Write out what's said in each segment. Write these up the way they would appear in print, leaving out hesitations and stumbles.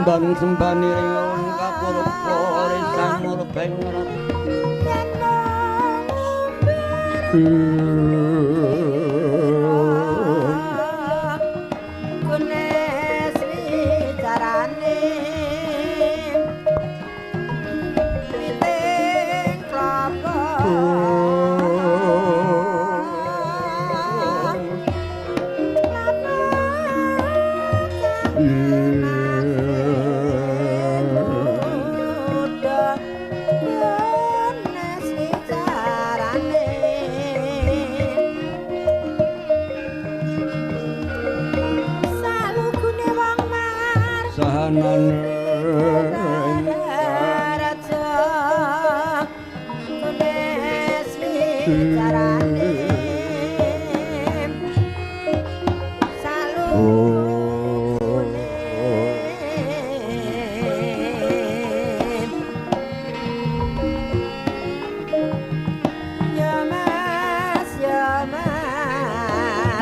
Ban sembani ring kapurpa risang murbeng gunes wicarane witing klapa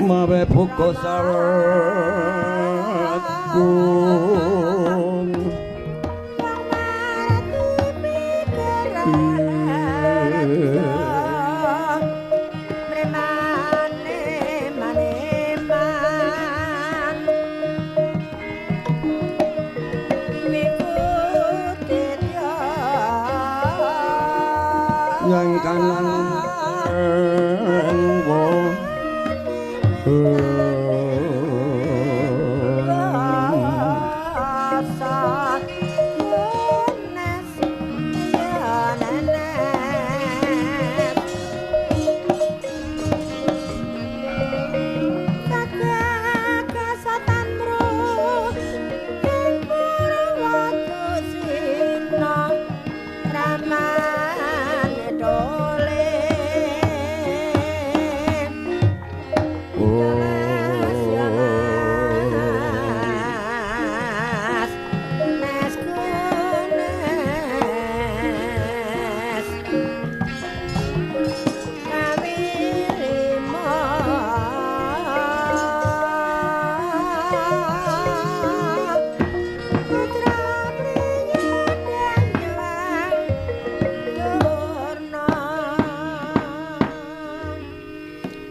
mawe buka sarakung yang kanan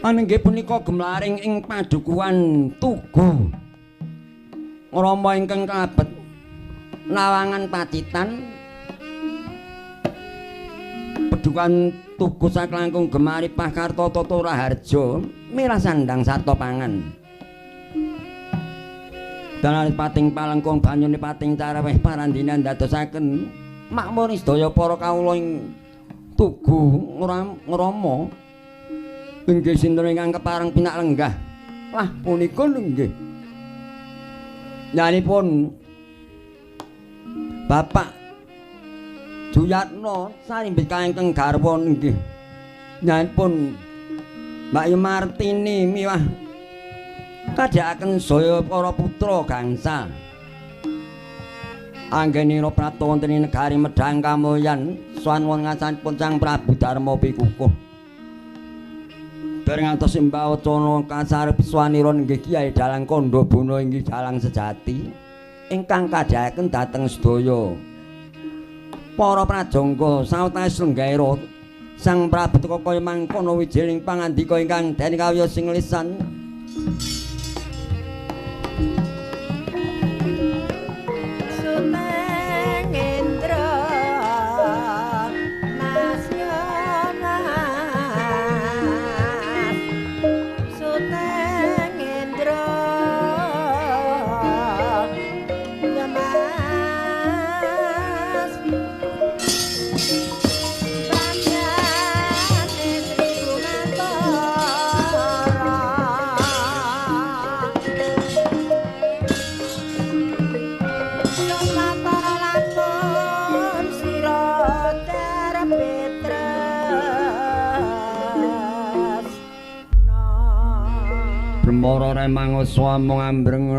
Anenggih punika gemlaring ing padukuhan Tugu Ngrama ingkang kalebet Nawangan Pacitan. Padukuhan Tugu saklangkung gemari Pakarta Tata Raharja mirah sandang sarta pangan. Dalan pating palengkung banyune pating caraweh parandinan ndadosaken makmur sedaya para kawula ing Tugu Ngrama. Inggih sinten ingkang kepareng pinak lenggah. Wah punika nggih. Nyanipun Bapak Juyatno sarimbit ingkang garwa nggih. Nyanipun Mbak Yu Martini miwah kadhakaken saya para putra gangsa. Anggenira prapta wonten ing negari Medhang Kamulyan sowan wonten ngarsanipun Sang Prabu Darma Pikukuh. Dereng ngantos simbah wacana kasarep swanira nggih Kyai Dalang Kandha Bona inggih dalang sejati ingkang kadhakaken dhateng sedaya para prajangka sawetawis lenggaira Sang Prabu teka kaya mangkono wijiling pangandika ingkang den kawiyos sing lisan. Sri Bumantara. Bremara remangsa amung ambreng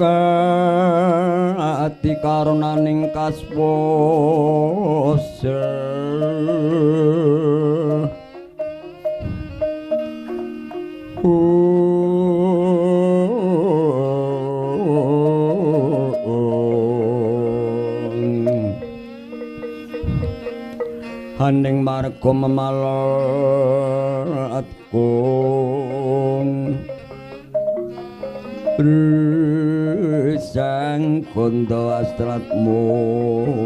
kati karunaning kaswasa. Haning marga memalat kung Risang gondo astratmojo.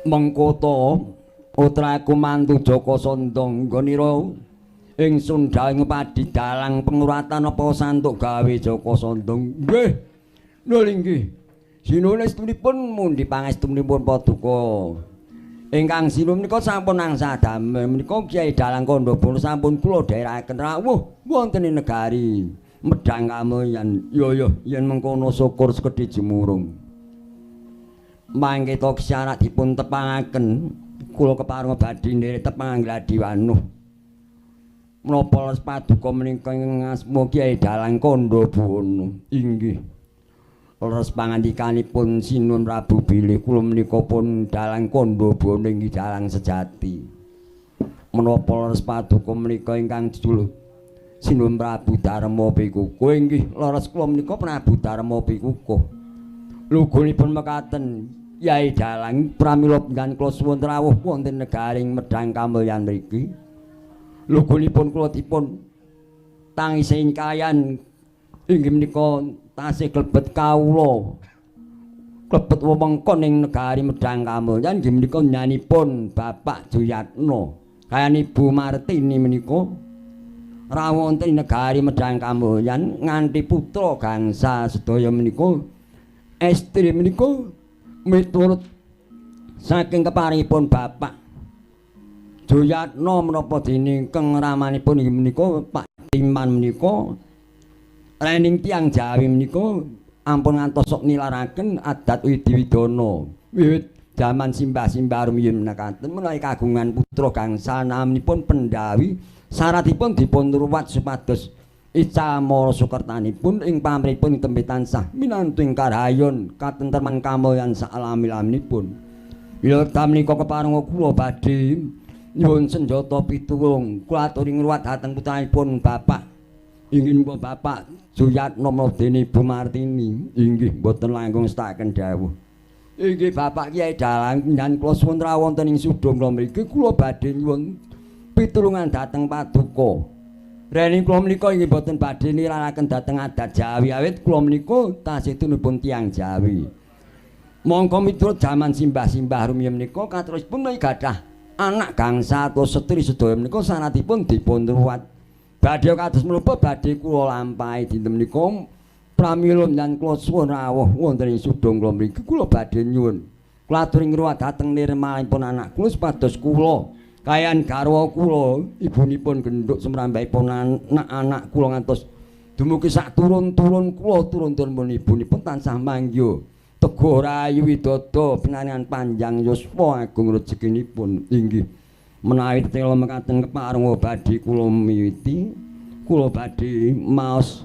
Mengkoto putraku mantu Jaka Sandha nggonira ingsun dawuh padi dalang penguratan apa santuk gawe Jaka Sandha. Nggih. Lho inggih. Sinuwun estunipun mundi pangestunipun paduka. Ingkang sinuwun menika sampun angsal damel menika Kyai Dalang Kandhabana sampun kula dherekaken rawuh wonten ing negari Medhang Kamulyan. Ya ya yen mengkono syukur sekedhi jumurung. Mangke to syarat dipun tepangaken kula kepareng badhe nderek tepang gladi wanuh. Menapa les paduka menika ing asma Kyai Dalang Kandhabana? Inggih. Leres pangandikanipun Sinuwun Prabu bilih kula menika pun Dalang Kandhabana inggih dalang sejati. Menapa leres paduka menika ingkang jejuluk Sinuwun Prabu Darma Pikukuh? Inggih, leres kula menika Prabu Darma Pikukuh. Lugunipun mekaten Kyai Dalang pramila penggan kula suwun rawuh wonten negaring Medhang Kamulyan mriki. Lugunipun kula dipun tangisi kaliyan inggih menika tasih klebet kawula klebet wewengkon ing negari Medhang Kamulyan inggih menika nyanipun Bapak Juyatno kaliyan Ibu Martini menika rawuh wonten ing negari Medhang Kamulyan nganti putra gangsa sedaya menika estri menika miturut saking keparingipun Bapak Juyatno menapa dene ingkang ramanipun inggih menika Pak Timan menika rening tiyang Jawi menika ampun ngantos sok nilaraken adat widi-widana wiwit jaman simbah-simbah rumiyin mekaten menawi kagungan putra gangsa namanipun Pendawi syaratipun dipun ruwat supados icamara sukertanipun ing pamrihipun tembe tansah minantu ing karahayon katentreman kamulyan salami-laminipun. Wila menika kepareng kula badhe nyuwun senjata pitulung kula aturi ngruwat dhateng putranipun Bapak inggih Bapak Juyatno dene Ibu Martini. Inggih mboten langkung setaken dawuh. Inggih Bapak Kyai Dalang njan kula suwun rawuh wonten ing sudung kula mriki kula badhe nyuwun pitulungan dhateng paduka. Reni kula menika inggih mboten badhe niralaken dhateng adat Jawi awit kula menika tasih tunipun tiyang Jawi. Mongko miturut jaman simbah-simbah rumiyin menika katerusipun menawi gadah anak gangsa atau setri sedaya menika syaratipun dipun ruwat. Badhe kados menapa badhe kula lampahi dinten menika pramila njan kula suwun rawuh wonten ing sudung kula mriki kula badhe nyuwun kula aturi ngruwat dhateng nirmalipun anak kula supados kula kayan garwa kula ibunipun genduk sumrambahipun anak-anak kula ngantos dumugi sak turun-turun kula turun-turun ibunipun tansah mangya teguh rahayu widodo pinaringan panjang yuswa agung rezekinipun. Inggih menawi tela mekaten kepareng badhe kula miwiti kula badhe maos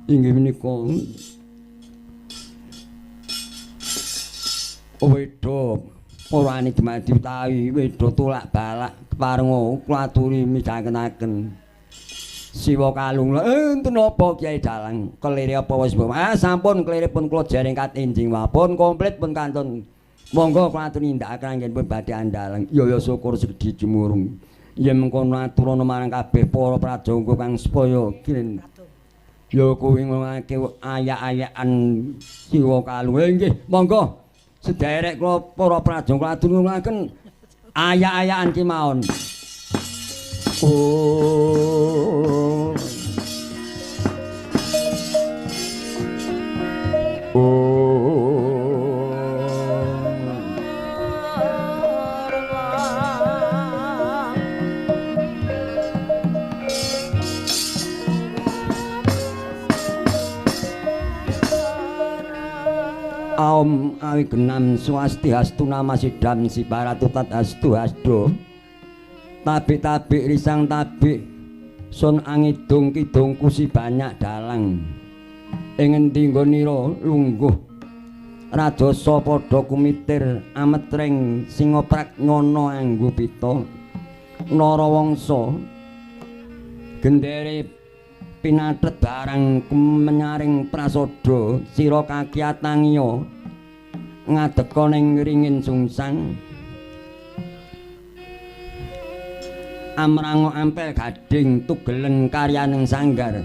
inggih menika wedha purane dumadi utawi wedha tulak balak kepareng kula aturi midhangenaken siwa kalung. Enten napa Kyai Dalang kelire apa wis sampun keliripun kula jering kat enjing wapun komplit pun kantun monggo kula aturi nindakaken anggenipun badhe andalang. Ya ya syukur sedhi jumurung yen mengkono aturana marang kabeh para prajangga kang supaya kirin ya kuwi ngomongake ayak-ayakan siwa kalung. Nggih monggo sederek kula para prajangga aturi ngungaken ayak-ayakan kemawon. Oh. Oh. Aom awigenam swasti hastu nama sidam sibaratu tat hastu hasdo. Tabik-tabik risang tabik sun angidung kidung kusi banyak dalang. Ing endi nggonira lungguh rajasa padha kumitir ametreng singa pragnyana anggo pita narawangsa gendere pinathet barang kemenyaring prasada sira kakiatangiya ngadeka ning ringin sungsang amrango ampel gading tugelen karyaning sanggar.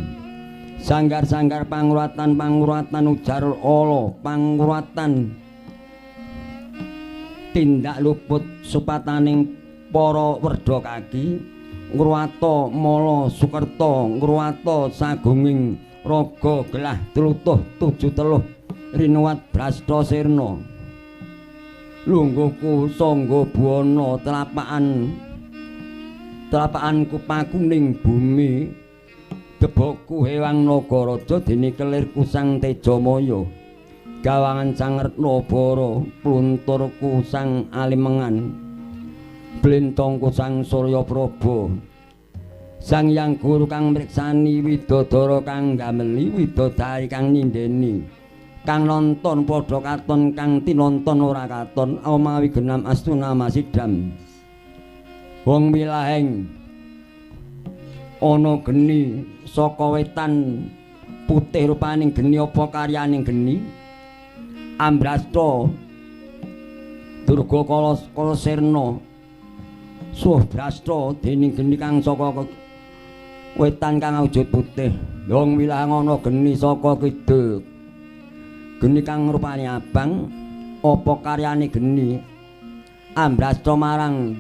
Sanggar-sanggar panguratan-panguratan ujar ala panguratan tindak luput supataning para werda kaki ngruwata mala sukerta ngruwata sagunging raga gelah tlutuh tuju teluh rinuwat brasta sirna lungguhku sangga buwana telapakan telapakanku pakuning bumi deboku hewang nagaraja dene kelirku sang Tejamaya gawangan sang Retnabara plunturku sang Alimengan blentongku sang Suryapraba sang Hyang Guru kang mriksani widodara kang gameli widodari kang nyindeni kang nonton padha katon kang tinonton ora katon omawi genam astuna masidam wong wilaheng ana geni saka wetan putih rupaning geni apa karyaning geni ambrasta durga kala kala sirna subrasta dening geni kang saka wetan kang awujud putih wong wilaheng ana geni saka kidul geni kang rupane abang apa karyane geni ambrasta marang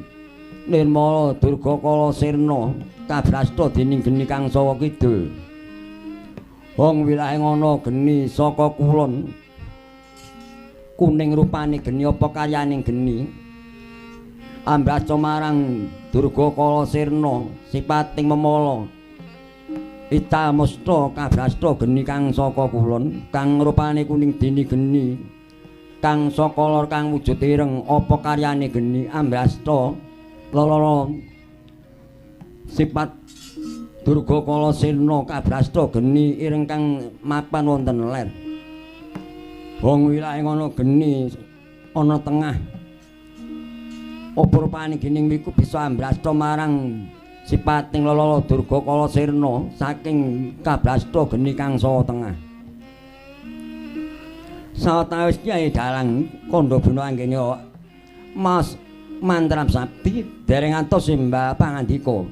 nirmala durga kala sirna kabrasta dening geni kang saka kidul wong wilaheng ana geni saka kulon kuning rupane geni apa karyaning geni ambrasta marang durga kala sirna sipating memala ita musta kabrasta geni kang saka kulon kang rupane kuning dene geni kang saka lor kang wujud ireng apa karyane geni ambrasta leloro sifat durga kala sirna kabrasta geni ireng kang mapan wonten ler wong wilaheng ana geni ana tengah apa rupane geni iku bisa ambrasta marang sipating leloro durga kala sirna saking kabrasta geni kang saha tengah. Sawetawis Kyai Dalang kandha buna anggene mas mantram sabdi dereng ngantos simbah pangandika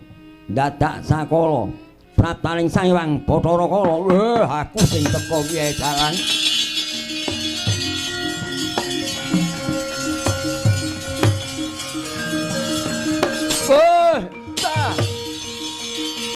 dadak sakala praptaning Sang Hyang Bathara Kala. Aku sing teka Kyai Dalang.